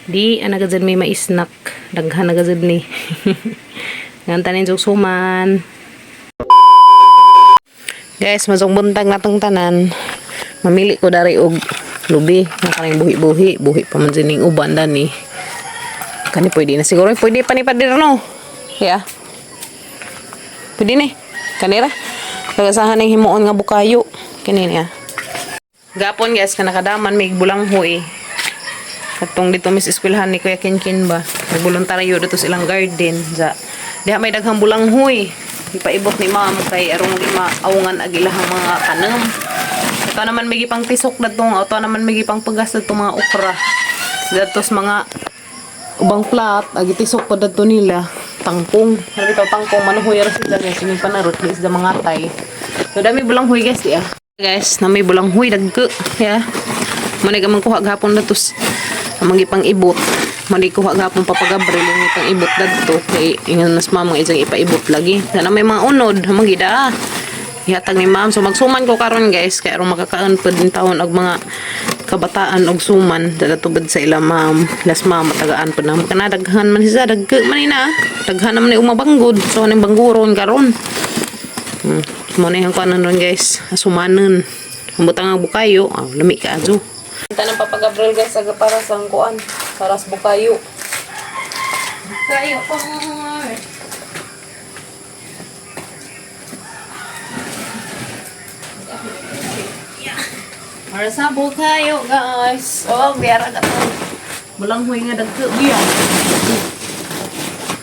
Di ana gazad may maisnak. Daghan na gazad ni. Ngantanin jud suman. Guys, masong buntag natong tanan. Mamili ko dari og lubi nga kaning buhi-buhi, buhi pa man sining uban dani. Kani pwede na siguro, pwede pa ni padir no. Yeah. Pwede ni. Kanira. Pagasahan ning himuon nga bukayo. Kini niya. Gapon guys, kanakadaman may bulanghoy. Katong dito mis eskwelahan ni Kuya Kinkin ba. Nagboluntaryo dito sa ilang garden. Sa diha may daghang bulanghoy. Ipaibot ni ma'am kay arong di maaungan ag ilahang mga tanom. Ito naman may gipang tisok datong, ito naman may gipang pagas datong mga okra. Datos mga ubang plat, agi tisok pa dadto nila. Tangkong. Sabi ito, tangkong, manuhoy ra sila guys. Yung panarot, di sila mga tay. So, dami bulanghoy guys, di ah. Guys, na may bulanghoy, dagko. Yeah. Manay ka man kuha gahapon datos. Ang mga ibot. Manay kuha gahapon papagabril yung ipang ibot dadto. Kay ingon mas mama isang ipaibot lagi. Na may mga unod, magida. Ihatag ni ma'am. So magsuman ko karon guys kay aron makakaon pud din taon og mga kabataan og suman dadatubad sa ila ma'am. Las ma'am tagaan pud na kana daghan man siya dagko man ina. Daghan naman ni umabanggod. So aning bangguron karon. Mo na yung kuanan ron guys. Sumanon. Ambot ang bukayo. Ah, lami ka adyo. Tanang Papa Gabriel guys aga para sa kuan, para sa bukayo. Bukayo pa. Para sa bukayo guys. Oh, biyara ka to. Bulanghoy nga dagko biyag.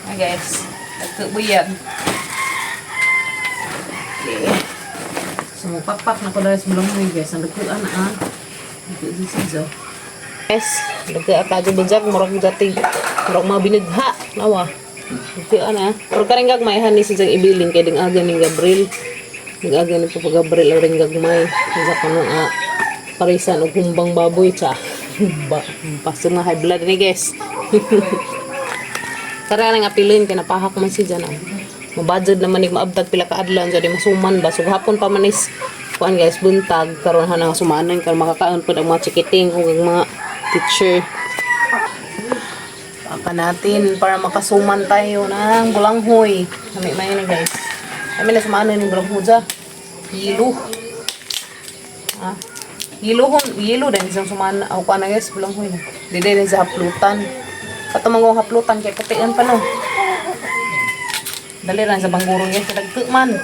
Hi guys, dagko biyag. Okay. So, magpakpak na ko dahil sa bulanghoy guys. Ang dagkuan na ah. Dagko si Sizo. Guys, dagko at adyo bajag, murag dating, murag mga binigha. Nawa. Dagkuan ah. Pero karing gagmay, ni si Jang ibilin kay ding aga ni Gabriel. Nag-aga ni Papa Gabriel o ring gagmay. Sa kano ah, parisan og humbang baboy cha. Ba, paso nga high blood ni guys. Kaya nga apilin kay napahak man si Jan ah. Mabudget naman ni maabtag pila ka adlaw so di masuman ba. So hapon pa man is kuan guys buntag karon ha nga sumanan karon makakaon pud ang mga chikiting ug ang mga teacher. Paka natin para makasuman tayo ng bulanghoy. Kami may na guys. Kami na sumanan ng bulanghoy dyan. Yelo. Ah. Yelo hon, yelo din isang suman ako pa na guys, bulanghoy na. Di din sa haplutan. Katumangong haplutan kay putian pa no. Dali lang sa banggurong guys, dagko man.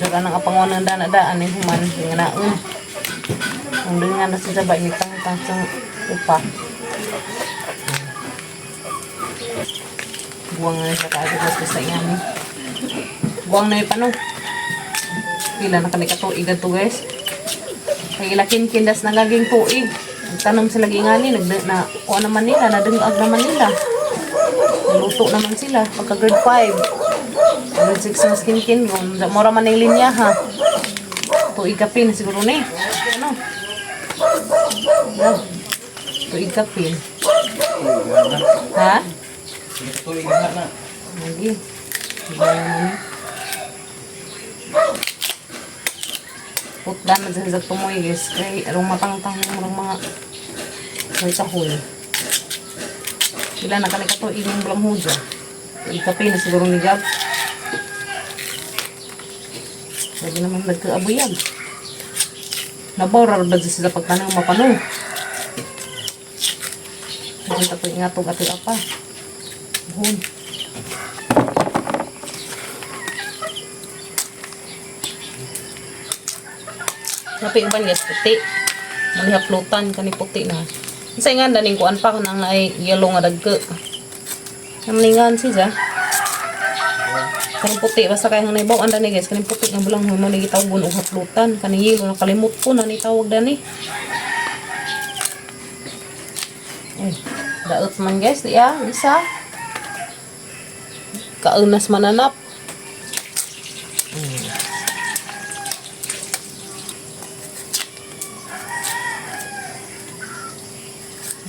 Daga nang apangon ng dana daan ni human nga naon. Ang dungan na sa sabay ni tang tang sang upa. Buwang na sa kaagad mas basta yan. Buwang na yung pano. Pila na kami katuig to guys. Kay ilakin kindas na gaging tuig. Nagtanom sila gingani, nag na kuha naman nila, nadungag naman nila. Naluto naman sila pagka grade 5. Grade 6 na skin kin room. Mura man yung linya ha. Tuig kapin siguro ni. Ano? Yeah. Tuig kapin. Ha? Tuig na na. Lagi. Ganyan. Putla man sa tumoy guys. Kay arong matangtang ng mga may sahol. Sila na kani kato inyong bulang hujo. Ikape na siguro ni Gab. Pwede naman nagkaabuyag. Nabaw ba sila pagtanong mapano? Nakita ko ingatog ato apa. Buhon. Napi uban guys puti. Manihaplutan kani puti na. Unsa nga daning kuan pa kanang ay yellow nga dagko. Namningan siya. Kaning puti basta kay ang naibaw dani guys kaning puti nga bulang mo ni gitawgon og haplutan kaning yellow nakalimot ko na ni tawag dani. Ay, daot man guys, di ah, isa. Kaunas mananap.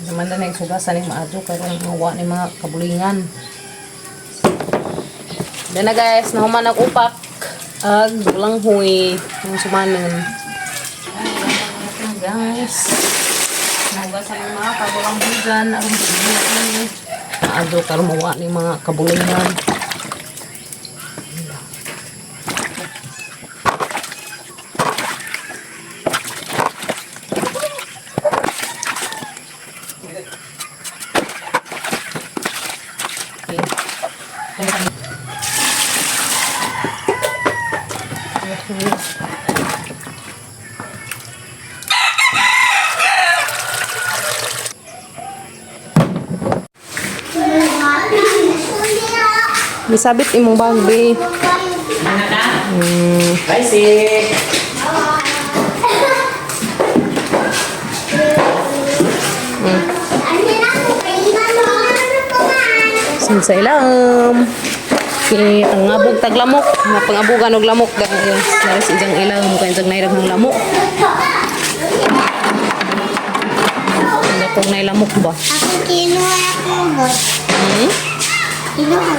Naman na yung sugasan ni maadyo karon mawa ni mga kabulingan. Then na guys, nahuman ang upak ag bulanghoy ang sumanon. Guys. Nahugasan ng mga kabulang hugan. Aron ini. Naadyo karon mawa ni mga kabulingan. Okay. Misabit imong bag, be. Bye, sis. Sinsa ilam. Kini pangabog taglamok, nga pangabugan og lamok dahil naris ijang ilam kay ijang nairag ng lamok. Ano kung nay lamok ba? Ako kinuha ako ubos. Hmm? Kinuha.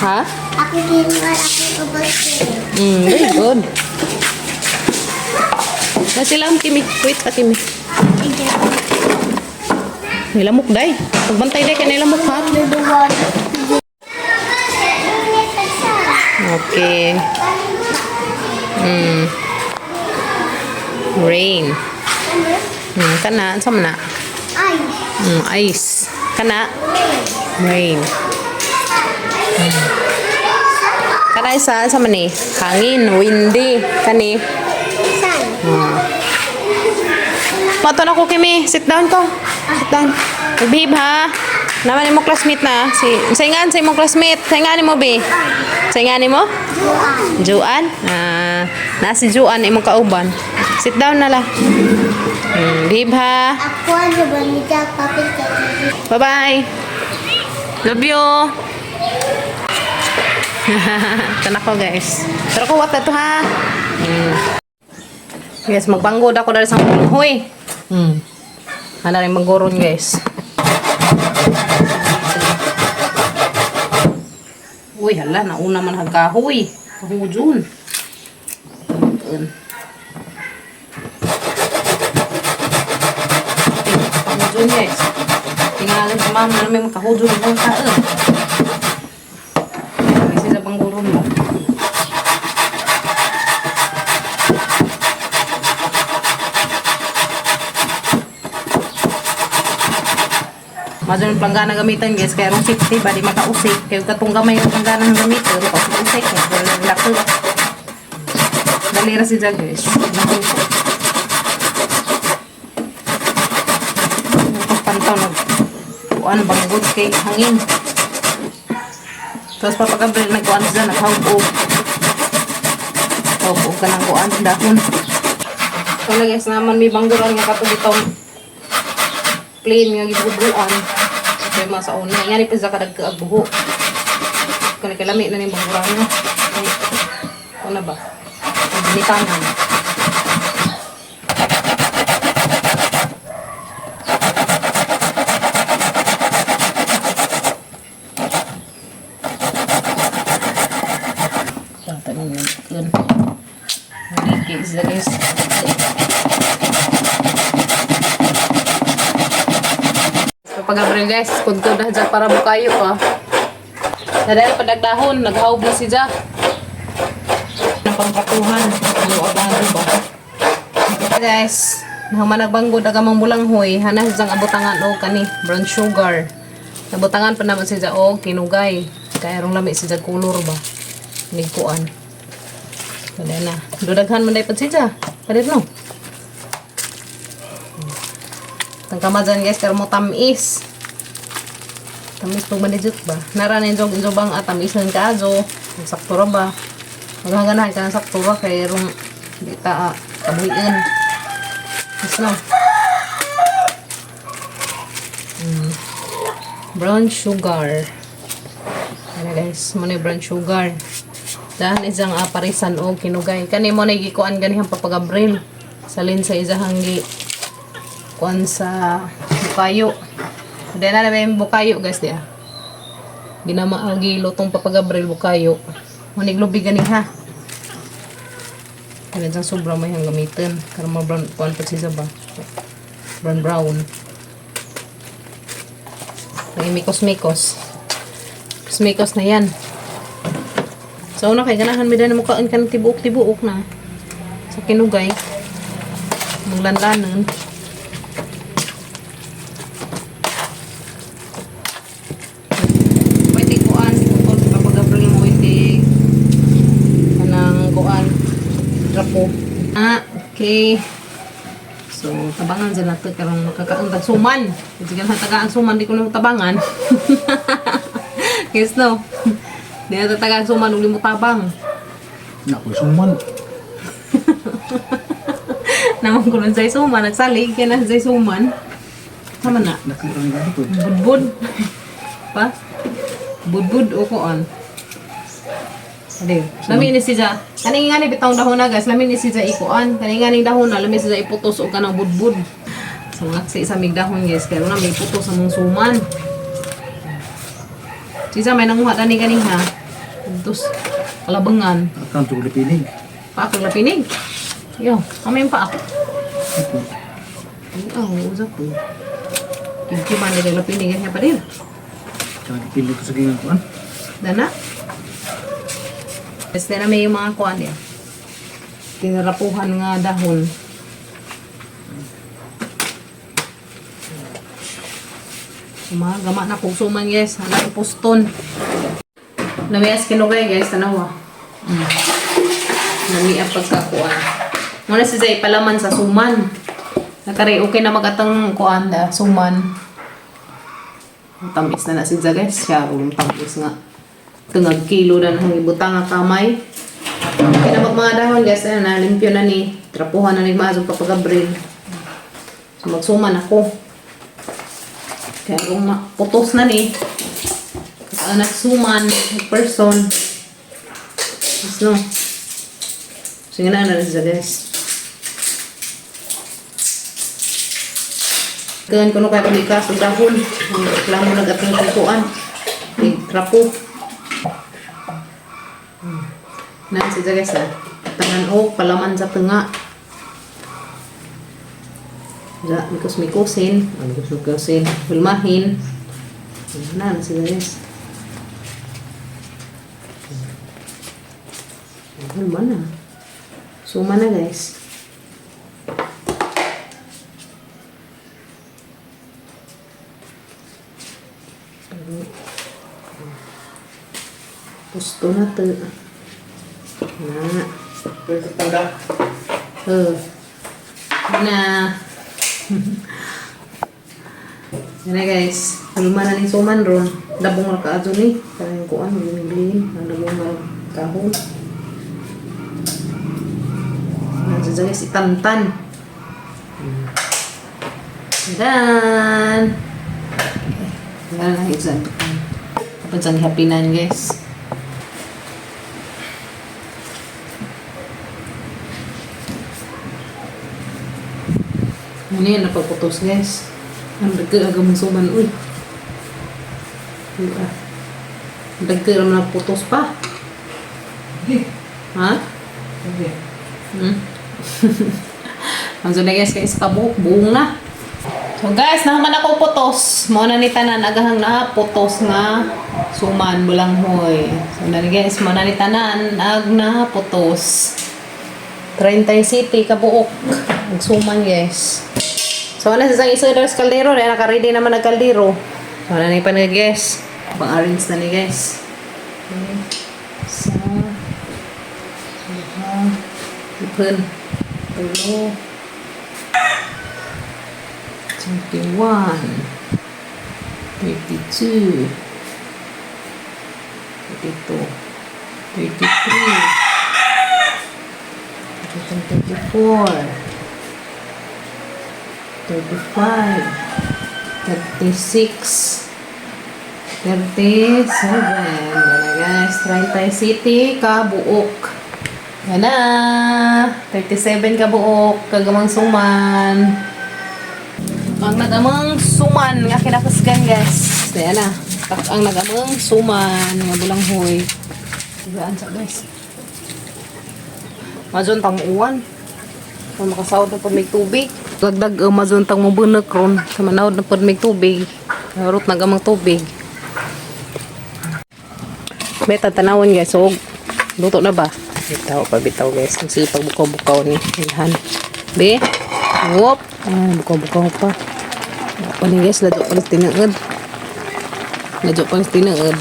Ha? Ako kinuha ako ubos. Very good. Nasilam kimi. Wait ka kimi. May lamok day. Pagbantay day kay nay lamok ha. Okay. Rain. Kana unsa man na? Ay. Ice. Kana rain. Kana isa sa man ni? Hangin, windy. Kani. San? Mato na ko kimi. Sit down ko. Sit down. Babe ha. Naman imo classmate na si saingan sa imong classmate. Saingan nimo be. Saingan nimo? Juan. Juan? Ah, na si Juan imong kauban. Sit down na la. Babe ha. Ako ang bonita papel ka. Bye-bye. Love you. Ito na ko, guys. Pero kuwat na to, ha? Guys, magbanggod ako dahil sa huy. Ano rin manggoron, guys. Uy, hala. Nauna man hagkahoy. Kahujun. Kahujun, guys. Tingnan sa mama na may makahujun ng kaon. Kasi sa pangguron mo. Madun yung planggana gamitan guys, kaya rong safety ba di makausik. Kaya katong gamay yung planggana ang gamitan, makausik. Wala laki. Dali ra si Jack guys. Naku. Pagpantaw nag kuan banggod kay hangin. Tapos papagabril nagkuan siya naghawog. Hawog ka ng kuan dahon. Wala guys naman may bangguran nga katong itong plain nga gibubuan. Kay mga sa una, ngani pa sa kadag kaag buho. Kani kalami na ning bangguran no. Ay, ano ba? Ang binitangan. Tatanong yun. Hindi guys, guys. Papa Gabriel guys, kudkod na dyan para bukayo ah. Nadali pa nagdahon, naghawb na si Ja. Ang pangkatuhan, ano abang ba? Guys, nahuman nagbanggod aga mang bulanghoy, hanas diyang abutangan o kani, brown sugar. Nabutangan pa naman si Ja o kinugay. Kaya rong lami si Ja kulor ba? Nigkuan. Wala na. Dudaghan man dapat si Ja. Kadir no. Tangkama dyan guys, pero mo tamis. Tamis pag manijut ba? Nara na yung jog bang at tamis ng kaso. Sakto ra ba? Maghaganahan ka ng sakto ra kay rong di ta kabuhiin. Mas no. Brown sugar. Ano guys, mo na yung brown sugar. Dahan isang parisan o kinugay. Kani mo na gikuan ganihang papagabril. Salin sa isahang gi kuan sa bukayo. Dahil na namin bukayo guys diya. Ginama ang gilutong papagabril bukayo. Manig lubi gani ha. Kaya dyan sobra may hang gamitin. Karon ma brown kuan pa siya ba. Brown brown. May mikos-mikos. Mikos-mikos na yan. So una kay ganahan mi na mukaan ka ng tibuok-tibuok na. Sa kinugay. Manglanlanan. Pwede kuan, putol sa pag-abril mo iti kanang kuan drapo. Ah, okay. So, tabangan sa nato karong makakaon tag suman. Sige na tagaan suman di ko na tabangan. Yes no. Di na tagaan suman uli mo tabang. Naku, suman. Naman ko nun sa suman nagsalig kaya na sa suman. Tama na. Nakita nga ito. Budbud. Pa? Budbud o kuan. Ade, lami ni siya. Kaning nga ni bitong dahon na guys, lami ni siya ikuan. Kaning nga ning dahon na lami siya iputos og kanang budbud. So nga sa isa mig dahon guys, kaya na may putos sa mong suman. Siya may nanguha tani kaning ha. Putos kalabangan. Akang tulipinig. Paak ang lapinig. Yo, kami yung paak. Ito. Oh, usap po. Kikima nila lapinig yan pa din. Tsaka pinig ko sa gingan kuan. Dana. Basta na may yung mga kuan niya. Tinarapuhan nga dahon. Suma, gama na kung suman guys. Hala poston. Namiyas kinugay guys, tanawa. Nami ang pagkakuan. Muna si Zay palaman sa suman. Nakari okay na magatang kuan da, suman. Tamis na na si Zay guys. Siya, rulong tamis nga. Tungag kilo na nang ibutang nga kamay. Okay na mag mga dahon guys. Ayun na, limpyo na ni. Trapuhan na ni maasong papagabril. So magsuman ako. Kaya kung putos na ni. Anak suman, person. Mas no. Sige na, na siya guys. Ganyan ko no kaya kumikas o dahon. Ang reklamo nag-ating kukuan. May trapo. Na si guys ah. Tangan o palaman sa tunga. Ja, mikos mikosin, mikos mikosin, hulmahin. Na, na sila guys. Hulma na. Suma na guys. Pusto na to. Na. Pwede tanda. Eh. Na. Yan na guys. Hulma na ni suman ron. Dabong ra ka adto ni. Kanang kuan gumiglin. Ang dabong ra kahon. Nandiyan guys itantan. Dan. Wala na exam. Dapat dyan happy guys. Ano yan, napagputos guys. Ang dagka aga mong suman, uy. Uy, ah. Ang dagka naman nagputos pa. Hindi. Ha? Hindi. Ang na guys, kay isa ka buhok, buong na. So guys, naman ako putos. Mao na ni tanan agahang na putos nga suman bulanghoy. So na ni guys, mao na ni tanan ag na putos. 30 city ka buok ang suman guys. So ana sa isang isa sa kaldero, dahil naka-ready naman ang kaldero. So ana ni pa ni guys. Pang-arrange na ni guys. Okay. Sa duha, ipon, tulo, 21, 32, 32, 33, 34, 35, 36, 37. Yan na guys. 30 City, kabuok. Yan na. 37 kabuok. Kagamang suman. Ang nagamang suman nga kinakasgan guys. Ayan na. Tak ang nagamang suman nga bulanghoy. Tigaan sa guys. Mazon tamuan. Kung makasawad na pa may tubig. Dagdag Amazon tang mo bunak ron sa manawd na pod may tubig. Harot na gamang tubig. Beta tanawon guys, so luto na ba? Bitaw pa bitaw guys. Ang sipag bukaw-bukaw ni Ilhan. Be. Whoop. Ah, bukaw-bukaw pa. Wala pa ni guys, ladyo pa ni tinaad. Ladyo pa ni tinaad.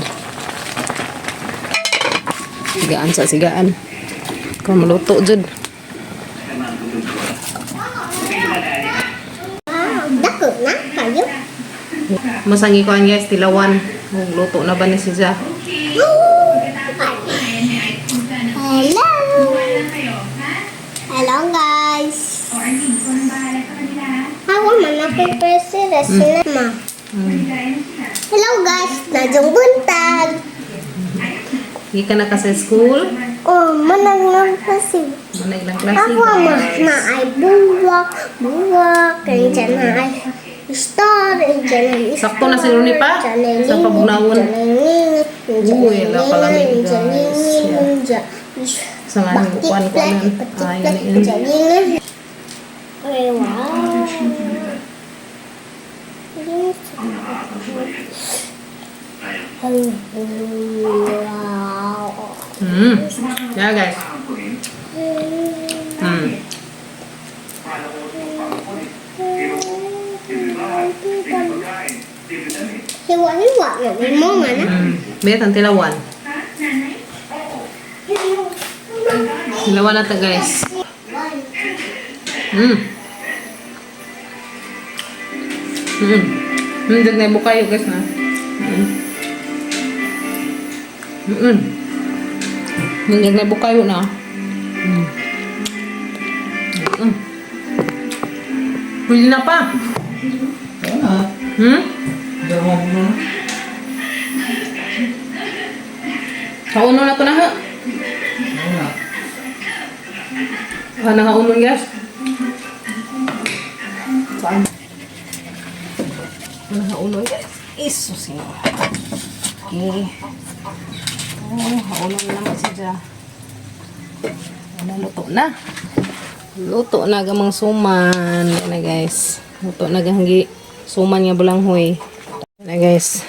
Sigaan sa sigaan. Kung maluto jud. Ah, dako na kayo. Masangi ko guys, tilawan. Oh, luto na ba ni siya? Hello. Hello guys. Ako man na-prepare sila sila ma. Hello guys, najong buntag. Hindi ka na ka sa school? Oh, manang lang kasi. Mana ilang klase Ako ma guys. na ay buwak, buwak, kaya dyan na ay star, dyan ay Sakto na siguro ni pa? dyan ay Sa pabugnawon. dyan ay lingit, dyan Uy, ay ala palamig, lingit, dyan ay guys. lingit, dyan Sa nga nang kuan ko Bakit nun. flag, Ay, bakit yun. flag, dyan ay Ay, wow. Wow. Yeah guys. Hiwa-hiwa na may mga na. Bet ang tilawan. Tilawan na ta guys. Dyan na bukayo guys na. Dyan na bukayo na. Pwede na pa. Oo na. Dalawang puno na. Kauno na to na ha. Oo na. Ah, nakaunon guys. Saan? Nakaunon guys. Isus yun. Okay. Oh, haunon na naman siya. Ano, luto na. Luto na gamang suman. Yan na guys. Luto na ganggi. Suman nga bulanghoy. Yan na guys.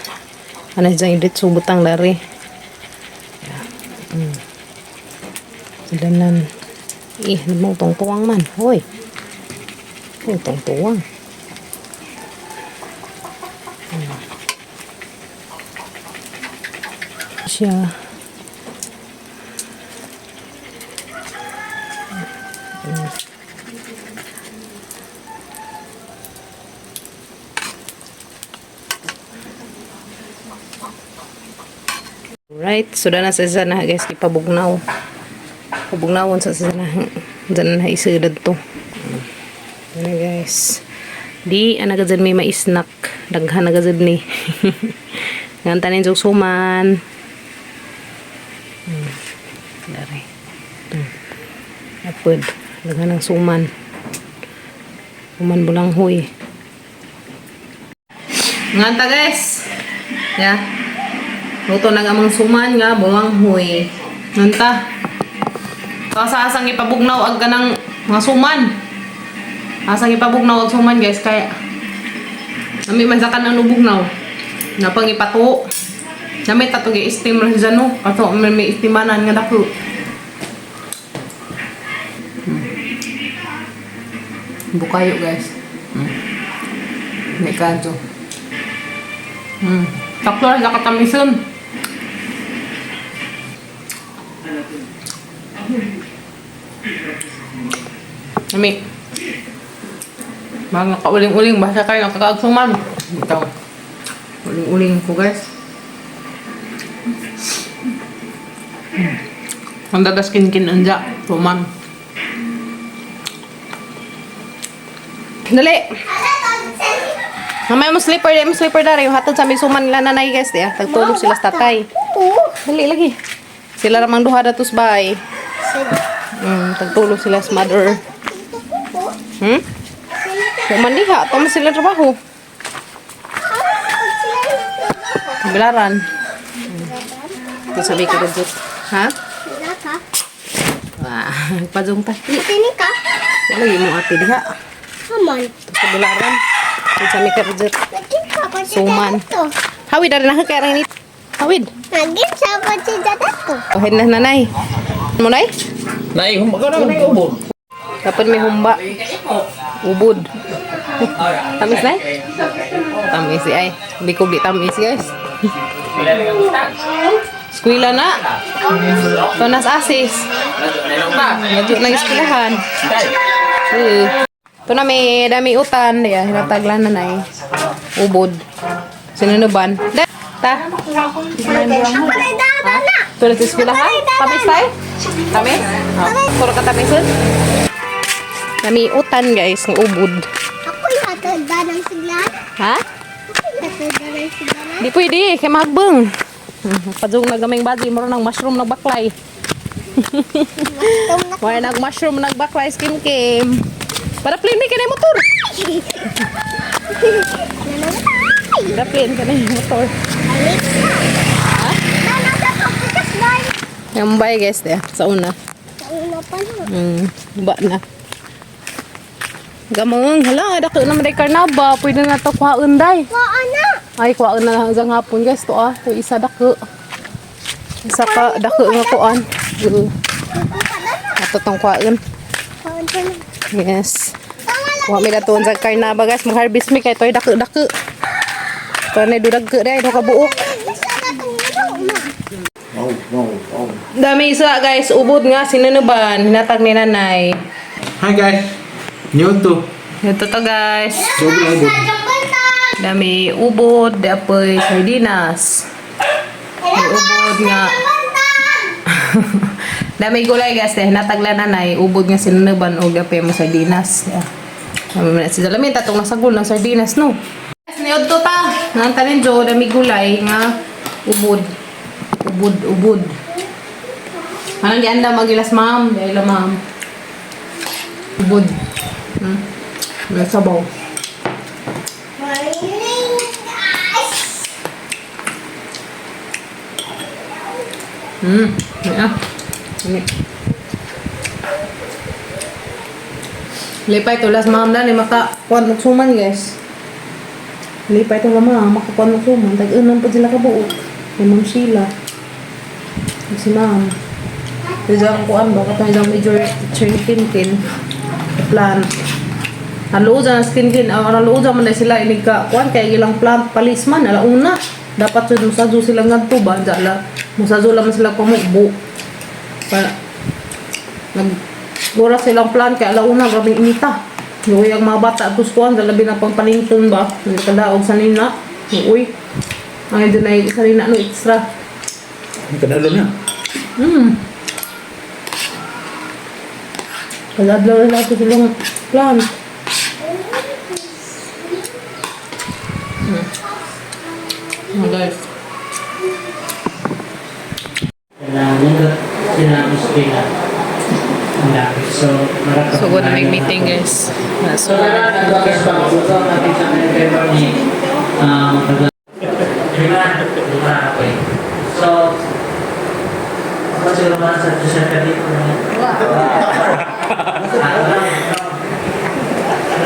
Ano dyan idit subutang dari. Danan. Eh, ano mo tong tuwang man. Hoy. Hoy, tong tuwang. Siya. Right, sudah na sa isa na guys, ipabugnaw. Pabugnawon sa isa na. Diyan na isudad to. Ano guys. Di ana ka dyan may maisnak. Daghan na ka dyan ni. Ngan tanin jug suman. Dari. Apod. Daghan ang suman. Suman bulanghoy. Nganta guys. Ya. Luto na nga amang suman nga bulanghoy. Nganta. Asa asang ipabugnaw ag kanang mga suman. Asang ipabugnaw ag suman guys kaya nami man sa kanang ubugnaw. Napang ipatuo. Nami tato gi steam ra siya no. Kato may istimanan nga dako. Bukayo guys. May kadyo. Sakto ra sa katamison. Nami. Mga kauling-uling, basta kayo nakakaagsuman. Ito. Uling-uling ko guys. Ang dadas kin-kin anja. Suman. Dali! Mamaya mo slipper, dali mo slipper dari. Hatod sa may suman nila nanay guys. Di ah. Tagtulog sila sa tatay. Oo. Dali lagi. Sila ramang duha datos bay. Sige. Tagtulog sila sa mother. Suman diha, tama sila trabaho. Bilaran. Ito sabi ko dito. Ha? Sila ka? Wah, pajong ta. Sini ka? Lagi mo ate diha. Come on. Sa bularan. Sa mi karjer. Naging pa si Suman. Dadato. Hawid dari na kay ni. Hawid. Naging sa pa si Dadato. Ohin na nanay. Mo nay? Nay, humba ka na, nay, ubod. Dapat may humba. Ubod. Tamis na? Tamis ay. Hindi ko di tamis, guys. Skwila na. Tunas asis. Medyo na eskwilahan. Eh. Ito na may dami utan. Diya, hinataglan na nay. Ubod. Sinunuban. Da. Ta. Ako na dada na. Ito na sa eskwelahan. Tamis tayo? Tamis? Oh. Puro ka tamisun? Dami utan, guys, ng ubod. Ako yata ng sigla. Ha? Ako yata ng sigla. Di pwede, kay magbeng. Padung na gaming body, muro ng mushroom na baklay. Itong na. Wala nag mushroom nag baklay skim kim. Para plane mi kanay motor. Nanamatay. Para plane kanay motor. Alexa. Nana sa kapitas guys. Yung bay guys, diya, sa una. Sa una pa na. Ba na. Gamang, hala, dako na man karnaba, pwede na to kuhaon day. Waa na. Ay, kuhaan na lang hanggang hapon guys to ah. To isa dako. Isa ka dako nga kuan. Oo. Ato tong kuhaan. Kaon pa na. Yes. Tama lang. Wa mi datuon sa karnaba guys, mag-harvest mi kay toy dako dako. To na dudag ko dai do ka buok. Bisa na itong ulo, ma. Wow. Dami isa guys, ubod nga sinunuban, hinatag ni nanay. Hi guys. New to. Ito to guys. Double ubod. Najong buntag. Dami ubod, dapoy sardinas. May ubod nga. Dami gulay guys, eh. Natagla nanay, ubod nga sinunuban og dapoy mo sardinas. Yeah. Dami man si Dalamin tatong nasagol ng sardinas no. Guys, niod to ta. Nantanin jo dami gulay nga ubod. Ubod, ubod. Anong gianda magilas ma'am? Dahil la ma'am. Ubod. May sabaw. Morning, guys. Yeah. Ini. Lipay tulas ma'am na ni maka kuan og suman guys. Lipay tula ma'am maka kuan og suman tag-unan pa sila kabuok. Ni Ma'am Sheila. Ug si ma'am. Diyan ang kuan ba katong isang major teacher ni Tintin. Plant. Naluod ang skin kin, ang naluod man na sila inig ka kuan kay ilang plant palis man alauna. Dapat jud musadyo sila ngadto ba dala. Musadyo lang man sila pamukbo. Para nag gura silang plan kay alauna grabe inita. Luoy ang mga bata atos kuan sa labi na pang palington ba. Nagkadaog sa nina. Uy. Ay dunay sa nina no extra. Kadalo na. Kadadlaw na nato silang plan. Oh, guys. Na nindot sila ang eskwela. Ang dami. So, marami. So, good na may meeting, guys. So, nagbagas pa ako. So, natin sa mga paper ni lima, lima, okay. So, ako siguro mga sa Jose Cadito na yan.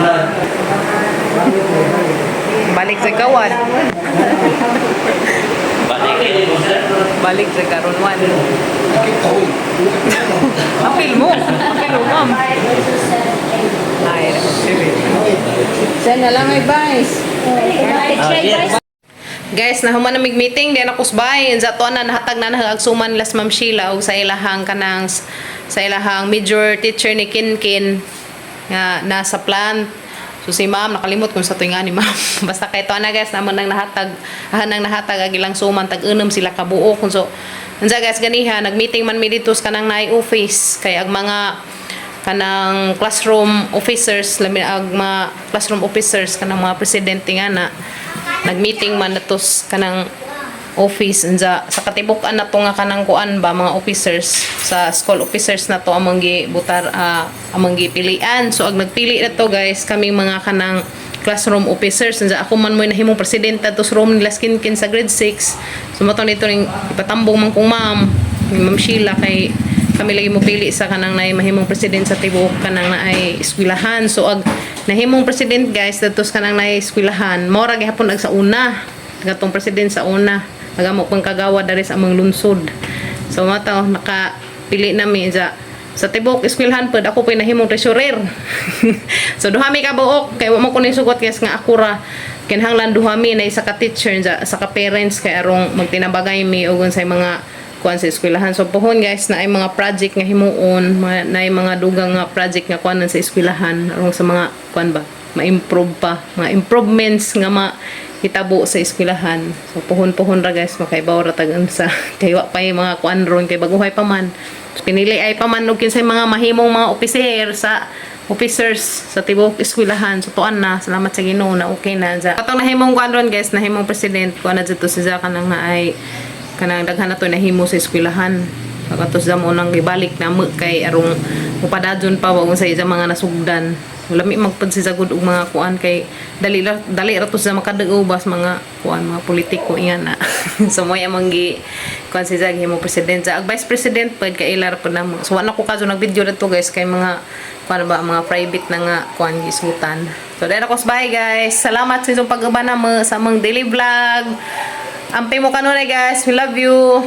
Ah, Balik sa kawan. Balik sa karon wan. Apil mo. Apil mo, ma'am. Ay. Send na lang may vice. Guys, nahuman na mig meeting di na kusbay. Sa ato na nahatag na nahagsuman las Ma'am Sheila og sa ilahang kanang sa ilahang major teacher ni Kinkin nga nasa plant. So si ma'am nakalimot kung sa tuwing ni ma'am. Basta kay to na guys namo nang nahatag ahan nang nahatag ag ilang suman tag unom sila kabuok. Kung so unsa guys ganiha nag-meeting man mi dito sa kanang naay office kay ang mga kanang classroom officers labi na ag mga classroom officers kanang mga presidente nga na nag-meeting man natos kanang office unsa sa katibuk-an na to nga kanang kuan ba mga officers sa school officers na to among gibutar among gipilian. So ag nagpili na to guys kaming mga kanang classroom officers unsa ako man mo'y nahimong presidente ato sa room nila Skinkin sa grade 6. So mato nito ning ipatambong man kong ma'am ni Ma'am Sheila kay kami lagi mo pili sa kanang naay mahimong president sa tibuok kanang naay eskwelahan. So ag Nahimong president, guys, datos kanang naeskwelahan. Mora gihapon ag sa una. Katong president sa una. Nagamo pang kagawa dari sa among lungsod. So mao nakapili nami sa tibok eskwelahan pod ako pa'y nahimong treasurer. So duha mi ka buok kay wa man ko sugot, guys, nga ako ra. Kinahanglan duha mi na isa ka teacher sa ka parents kay arong magtinabangay mi og unsay mga kuan sa eskwelahan. So pohon, guys, na ay mga project nga himuon, mga, na ay mga dugang nga project nga kuanan sa eskwelahan aron sa mga kuan ba, ma-improve pa, mga improvements nga ma hitabo sa eskwelahan. So pohon-pohon ra, guys, makaibaw ra tag unsa kay wa pa yung mga kuan ron kay baguhay pa man. Pinili ay pa man og kinsay mga mahimong mga officer sa officers sa tibuok eskwelahan. So tuan na, salamat sa Ginoo na okay na. Sa katong nahimong kuan ron, guys, nahimong president kuan na dito si Zaka nang naay kanang daghan na to nahimo sa eskwelahan. Pagkatos sa mo nang gibalik na mo kay arong mupadadyon pa wa sa isa mga nasugdan. Lami magpud si sagud og mga kuan kay dali ra dali ra to sa makadagaw bas mga kuan mga politiko iyan na. So mo among gi kuan si Zag himo president sa ag vice president pud kay ilar pud namo. So wala ko kaso nag-video dito, guys, kay mga kuan ba mga private na nga kuan gisutan. So dahil ako sa bye, guys. Salamat sa inyong pag-uban na mo sa among daily vlog. Amping mo kanunay, guys. We love you.